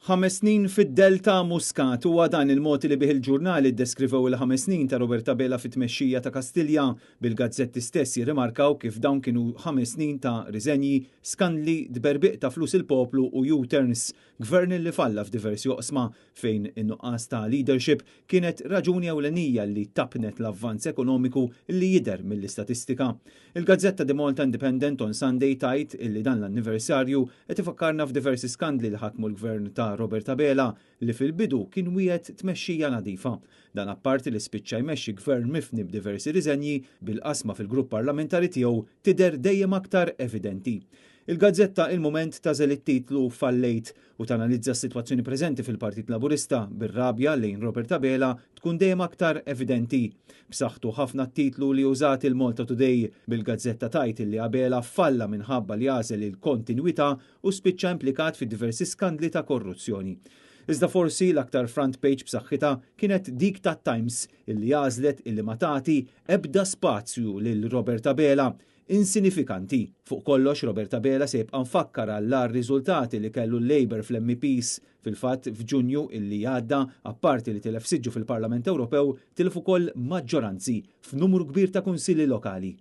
Ħames snin fid-dell ta' Muscat huwa dan il-mod li bih il-ġurnali ddeskrivew il-ħames snin ta' Robert Abela fit-tmexxija ta' Kastilja, bil-gazzetti stess jirrimarkaw kif dawn kienu ħames snin ta' riżenji, skandli, tberbiq ta' flus il-poplu u U-turns. Gvern li falla f'diversi oqsma fejn in-nuqqas ta' leadership kienet raġuni ewlenija li tappnet l-avvanz ekonomiku li jidher mill-istatistika. Il-gazzetta The Malta Independent on Sunday tgħid illi dan l-anniversarju qed ifakkarna f'diversi skandli li ħakmu l-gvern ta' Robert Abela li fil-bidu kien wiegħed tmexxija nadifa. Dan apparti li spiċċa jmexxi gvern mifni b'diversi riżenji bil-qasma fil-grupp parlamentari tiegħu tidher dejjem aktar evidenti. Il-gazzetta Il-Mument tagħżel it-titlu Fallejt u tanalizza s-sitwazzjoni preżenti fil-Partit Laburista bir-rabja lejn Robert Abela tkun dejjem aktar evidenti. B'saħħtu ħafna t-titlu li użat il-Malta Today, bil-gazzetta tgħid illi Abela falla minħabba li għażel il-kontinwità u spiċċa implikat fi diversi skandli ta' korruzzjoni. Iżda forsi l-aktar front page b'saħħitha kienet dik tat-Times illi għażlet illi ma tagħti ebda spazju lil Robert Abela insinifikanti. Fuq kollox, Robert Abela se jibqa' mfakkar għall-agħar riżultati li kellu l-Labour fl-MEPs. Fil-fatt, f'Ġunju illi għadda, apparti li tilef siġġu fil-Parlament Ewropew, tilef ukoll maġġoranzi f'numru kbir ta' kunsilli lokali.